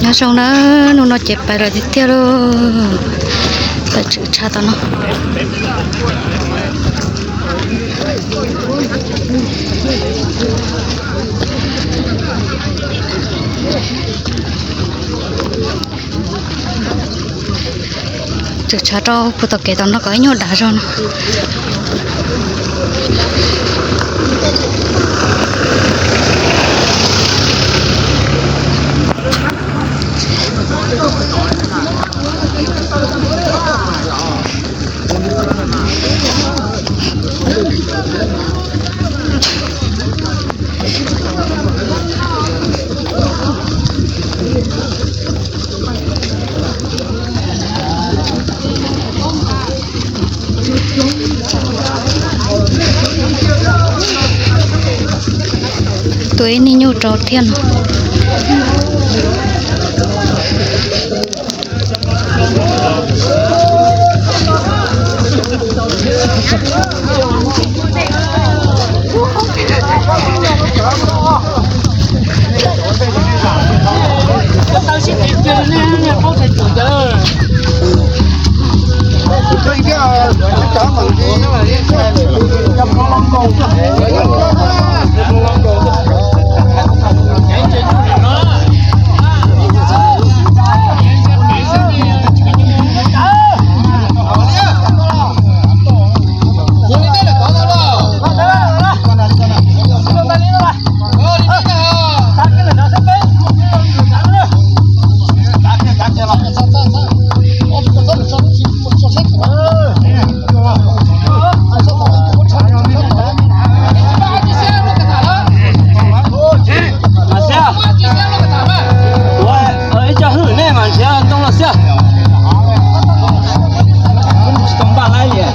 Nyob zoo na, hnub no ces pais lawm tiag tiag lauj. Pais tseem tshav tom no. Tseem tshav rau puag tom kev tom no kom ib nyuag dav zog no. Tua ib niag nyuj rau thiab no. Ib co hwj nej mas nrhiav ntoo los xwb. Tsis tau npaj laib li.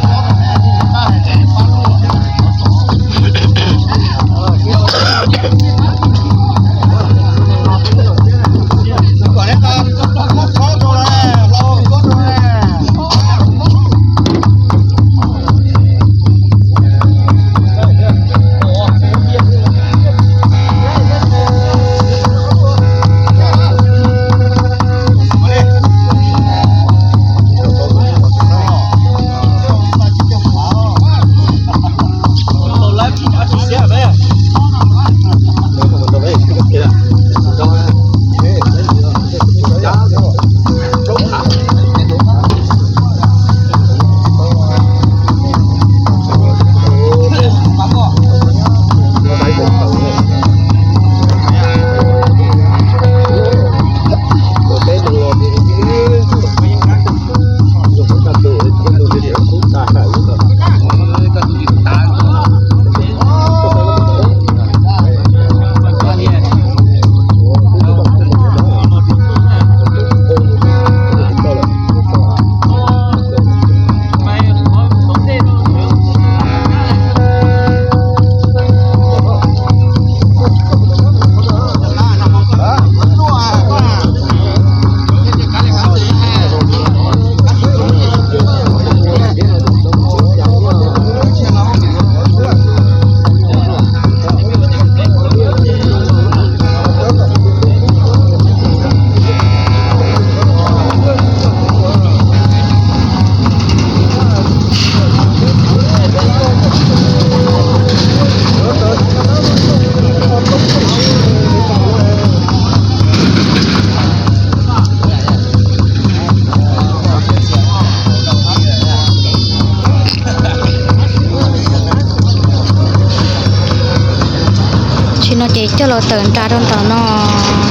Tsis no ces coj los tawm nram rau ntawm no,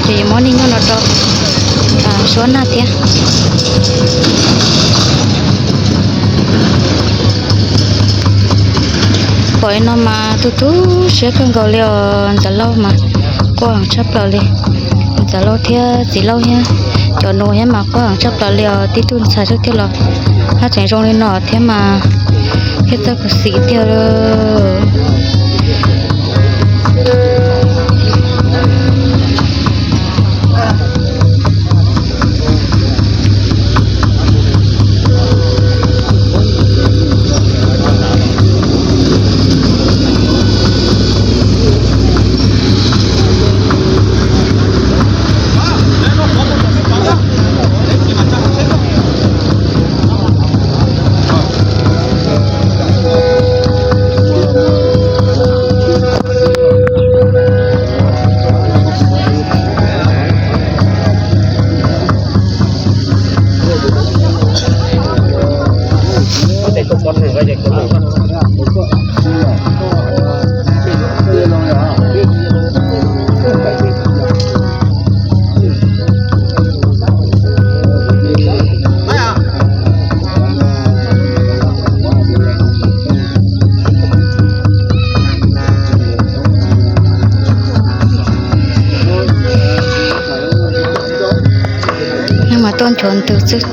ces yuav muab niag nyuj no rau Suab Nag thiab. Pom li no mas tu tu siab kawg nkaus li os. Ntxawm Lauj mas quaj heev tshaj plaws li. Ntxawm Lauj thiab txiv Lauj thiab cov nus thiab mas quaj heev tshaj plaws li os. Tib tug ntxhais xwb thiaj los haj tseem zoo li no thiab mas thiaj txawj khuv xim tiag. Tuaj nchuav ntws xwb.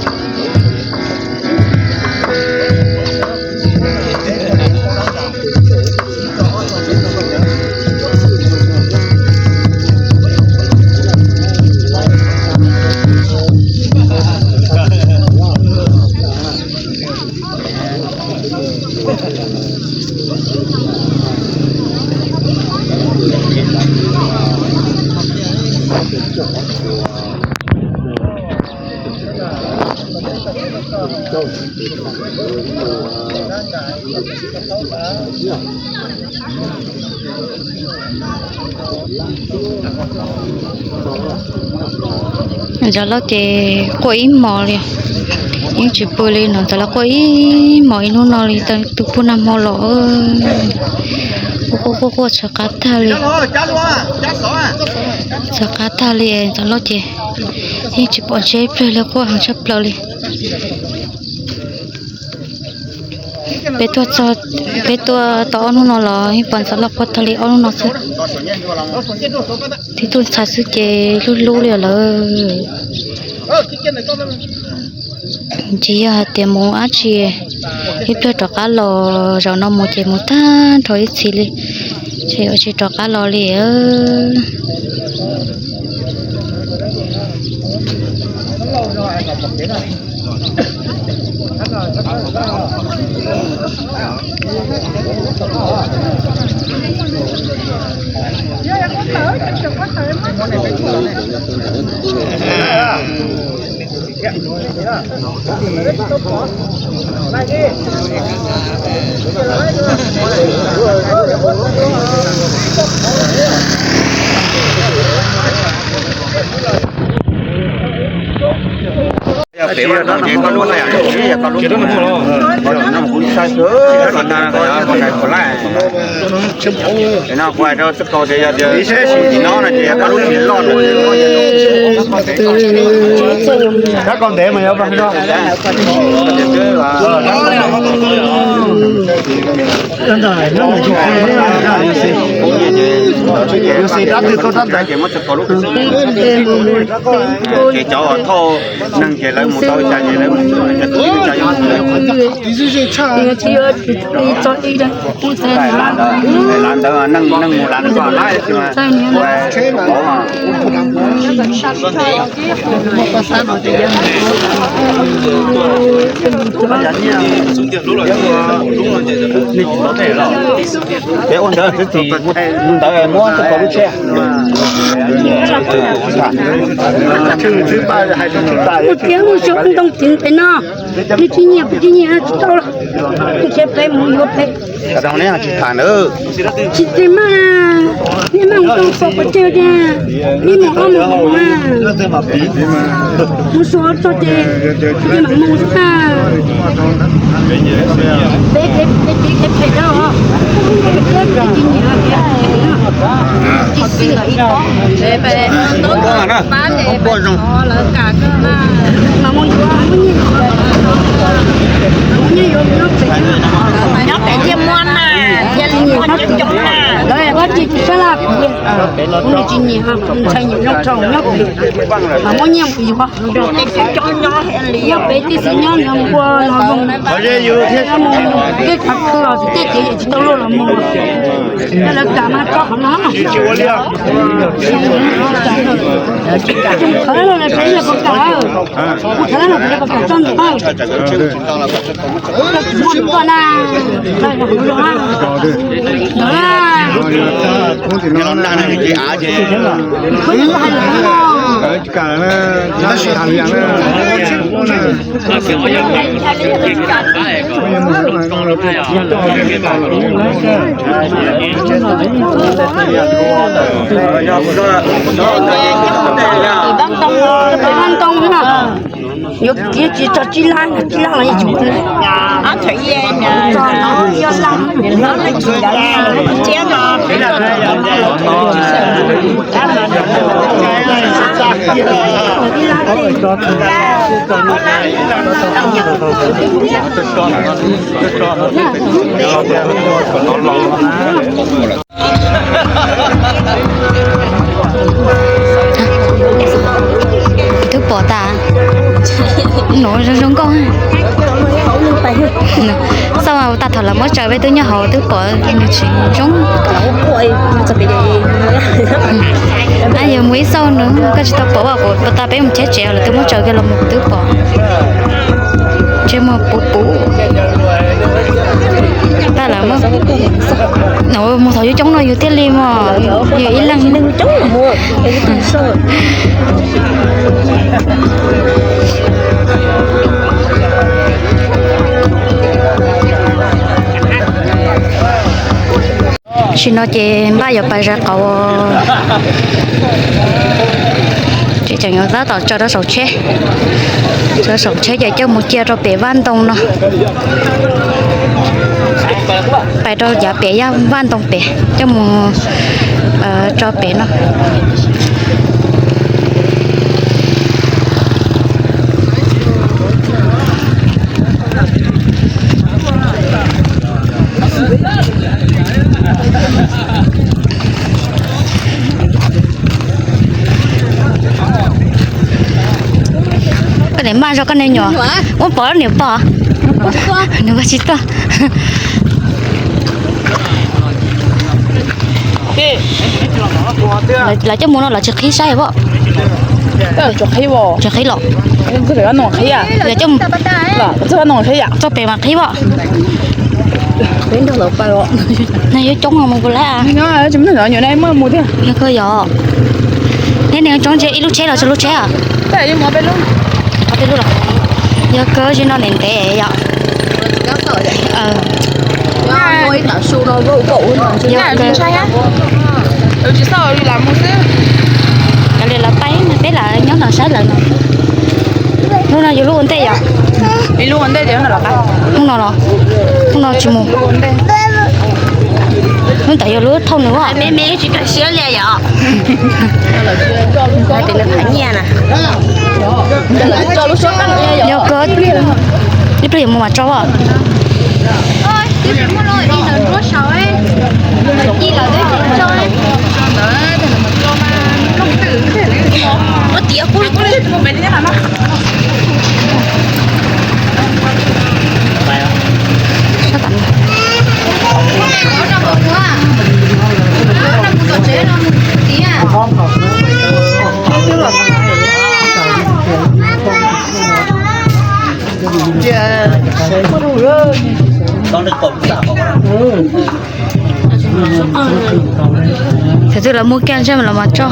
Ntxov Lauj ces quaj ib hmos li, yeej tsis pw li no. Ntxov Lauj quaj ib hmos ib hnub no li, tau tus pug nag hmo los, quaj quaj quaj quaj txhaws qab tag li. Txhaws qab tag li Ntxov Lauj ces yeej tsis pom ntsiag ib pliag li, quaj heev tshaj plaws li. Peb tuaj txog, peb tuaj tau ob hnub no los yeej pom Ntxov Lauj quaj tag li ob hnub no xwb. Tib tug ntxhais xwb ces hlub hlub li lawm. Tsis yog hais tias mus dab tsi, ib pliag rov qab los, zaum no mus ces mus tag nrho ib txhis li, ces yuav tsis rov qab los li. Ces cov thauj neeg ces lawv mus tau cas ces lawv mus tau cas. Lam ntawd neeg mus lam ntawd koj laib sis mas. Peb ua ntawd xwb, ntawd muab txog lub tsheb. Kuv tias mus xyov ntoo txiv pem no, nws tsis nyiam, kuv tsis nyiam tsis tau los, kuv tias peb mus yuav peb. Tsis tham na. Tsis tsis mas, nej mas mus tau pom pov tseg tias, nej mus ob mus mus mas, mus xyuas txog ces, ces mam mus xwb na. Peb, peb, peb, peb phem dab os, peb tsis nyiam, peb tsis nyiam. Mas mus yuav, muab nyiaj, muab nyiaj yuav nyob pem, nyob pem thiaj muaj na, thiaj li nyiam nyob pem na. Lawv ua tsis tsis sab laj, kuv tsis nyiam, ntshai nyiam nyob rau nyob pem, mas muab nyiaj mus yuav. Nyob pem tib si nyob nws ua los zoo, tej thaum twg los tej kev yam tsis tau luaj los mus. Yog lawv kam mas tso qhov no. Tsis kam, qhov no lawv sawv daws puas kam, qhov no lawv puas kam tso ntawm, muaj koj na, ntawd na. Yuav kiv tsis tso tsib lab, tsib lab los yeej tsis tso. Twb pom tas. Zoo zoo nkauj. Xauj tag thaum lawv muab tsaws peb twb nyob hauv twb pom nws tsis zoo. Ab, yog mus ib xauj nws koj tsis tau pom as, kuv tas peb mus cheb tsev lawv twb muab tsaws kiag los mus twb pom. Ntsej muag puv puv. Tab lawv mus thaum coob coob no yus thiaj li mos, yus ib leeg. Tam sim no ces npaj yuav pais zais qauv. Ces tseem yuav tab tom tso rau saum tsheb, tso saum tsheb ces coj mus cia rau pem vaj ntoo no. Pais rau yav pem vaj ntoo pem coj mus tso pem no. Koj niam maj zog koj niag nyuam, muab pov niam pog, nws ua tsis tuaj. Lawv coj mus no lawv tsis qhib saib pob? Tsis qhib los? Lawv coj mus txog pem mas qhib pob? Nws yuav coob mus puas laib? Yog koj yog. Neb niag tsob ntsia ib lub tsheb los tsawg lub tsheb? Yog kawg, tsis no ntev ntev yom. Kav liam lawv pais, peb lam nyob no saib lawv no. Hnub no yog lub ua ntej yom? Hnub no los? Hnub no tsis mus. Hnub ntawd yog lub thauj nws. Me me tsis kawg siab li yom. Nyiaj na. Yog kawg, ib pliag yuav mus mas tso. Thaum twg lawv muag kiag ntsej los mas tso.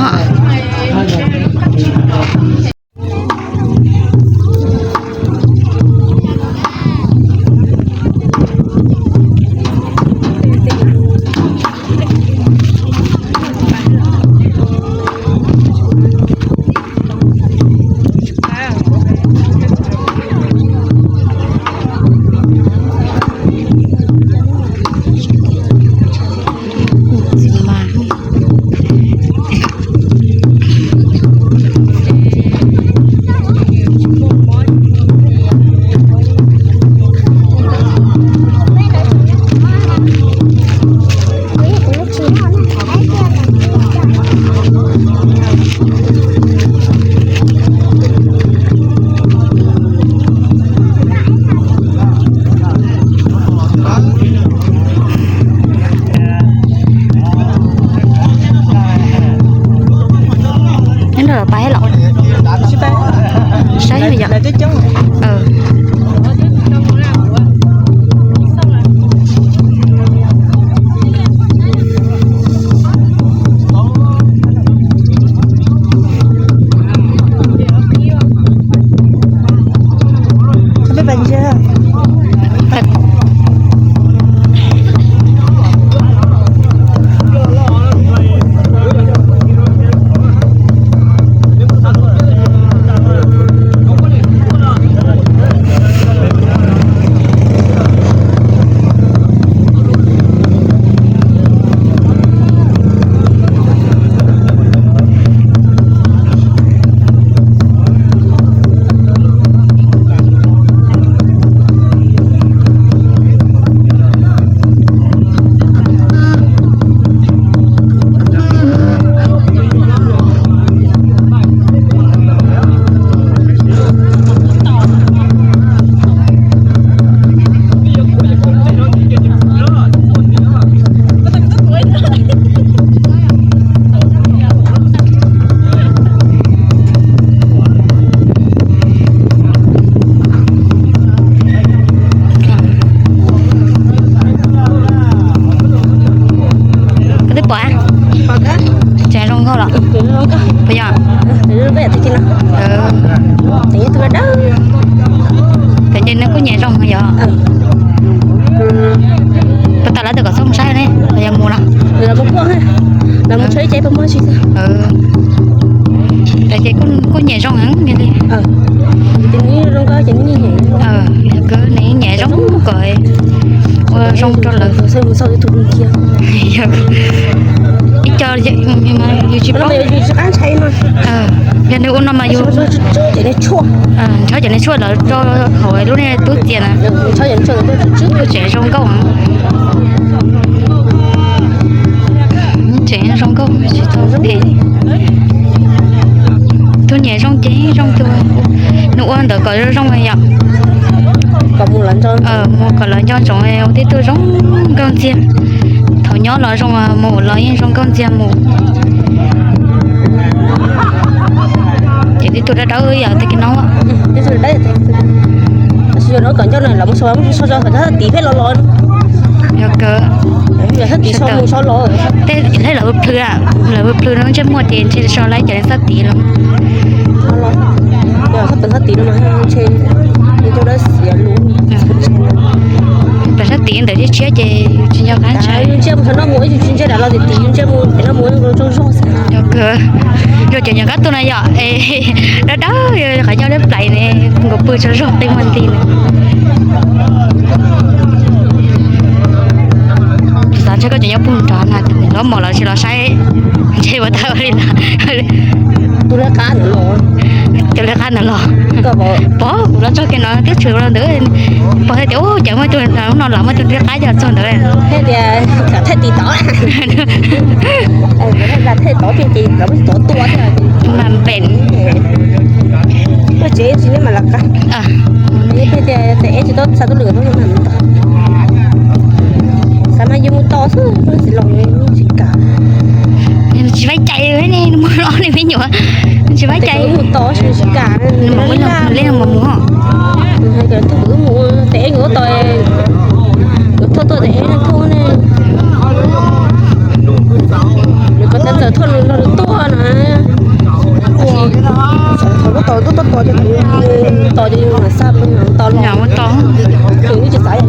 Neb nrog lawv pais los? Saib yom. Puas yog? Tseem nyob tug dawb dawb. Tseem ces nws kuj nyiam zoo yog. Puas tas lawv twb kom txhob mus saib ne, los yog mus no? Lawv mus tsheb ces puas muaj tsis. Ces kuj nyiam zoo heev li. Nws nyiam zoo kom ua zoo rau lawv. Ib co yus tsis paub. Yog nws ua no mas yus nrhab cov niag tshuaj lawv rau hauv lub niag tub txias na, tseem zoo nkauj. Tseem zoo nkauj tsis tau phem. Tus nyiam zoo ces zoo tus, nws ua ntawd kom zoo zoo yom. Mus kom lawv nco ntsoov ua tib tug zoo nkauj ntxiag. Thaum nyob los zoo mus los yeej zoo nkauj ntxiag mus. Ces tib tug dawb dawb yom, tag kis no. Tab sis yog no kom nco na, lawv mus so, mus so zog kom thaj tim peb los los. Yog kawg. Thaj tim so mus so los. Tej lawv plhws, lawv plhws no ntsej muag ces ntshe so laib cov thaj tim los. Thaj tim no mas ntshe ntshe dawb xiav lus. Tam thaj tim ntawd tshiab tshiab ces tsis nco qab ntshai. Yus ntsia mus qhov no mus yus tsis ntsia dam los tim tim, yus ntsia mus tim no mus zoo zog xwb. Yog kawg, yog cov nyuam kab tuaj no yom, dawb dawb, qhov ncauj dawb plaim ne, nkaus pw tsaug zog qi muag nti na. Xav ntshe koj cov nyob puag nrad na, tus niam hlob mos los tsis los saib, ntshe ua tau li no. Tus lawv qab ntawd los, pog kuv los txog kiag no twb tshwm los ntawd, pog thiaj tias ub, cas muaj tus no los muaj tus nrhiav qab yog txog ntawd. Thiaj tias kom thaj tim tod, thaj tim tod ces lawv muab tod tua thiab. Mas npem. Koj tsev tsis neb mas lawv qab. Thiaj tias tes eb tsis tau txhaj tub lwm tod. Xav mas yus mus tos xwb, txiv laus tsis kam. Tsis vaij cai ne, muaj ob niag me nyuam, tsis vaij cai. Mus tos tsis kam, nws mus mus mus. Hais tias tus mus tes eb yuav tos, yuav thauj tuaj tes eb thauj ne. Nws ko taw txawm thauj nws los nws tuaj na. Tab sis thaum lub tos tuaj tos ces kuv tos ces yus mam xaj tos los. Yus tsis xav.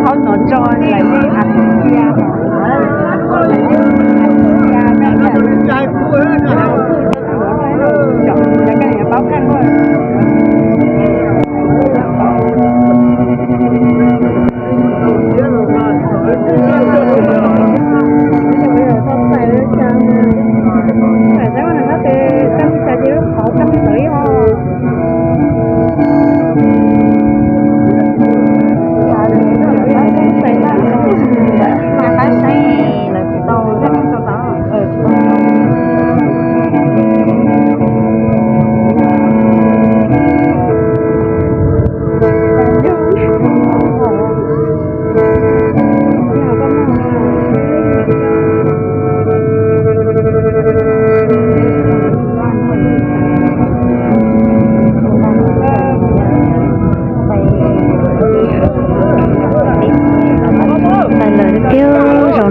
Thauj no tso lawm, a cia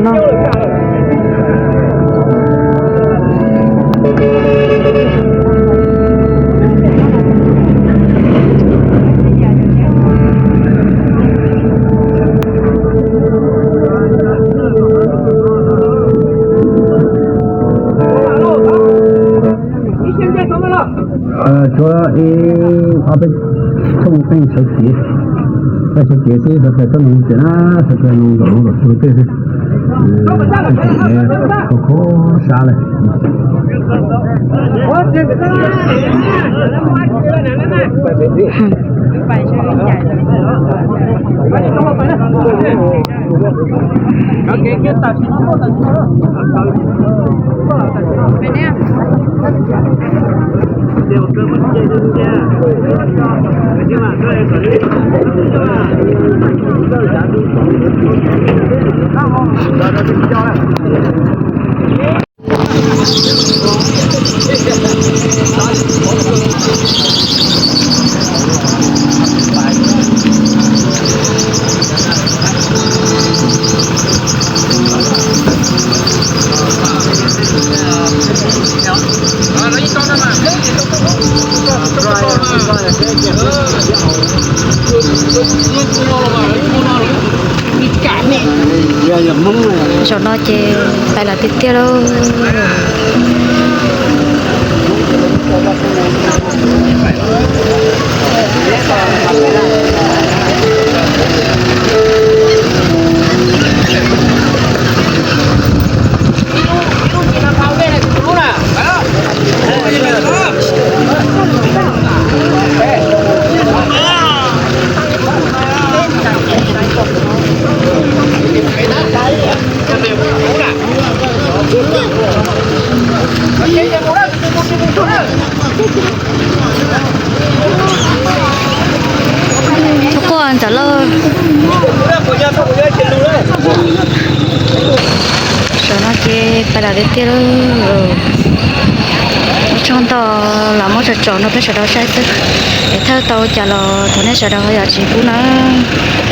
no. Pais lawm tiag zaum no. Tshuav ib ob peb thooj pheej sawv kev, pheej sawv kev xwb, sawv daws txhob mus tiam na, sawv daws mus zaum zaum txog tej xwb. Pheej sawv kev kho kho sab lawm. Zaum no ces pais lawm tiag tiag lauj. Tub Quaj ntxawm lauj. Zaum no ces pais lawm tiag tiag lauj. Muab tso nto los muab tso tso no peb sawv daws saib xwb. Es thawj tau cas los thov nej sawv daws ho yam tsis pub nawb.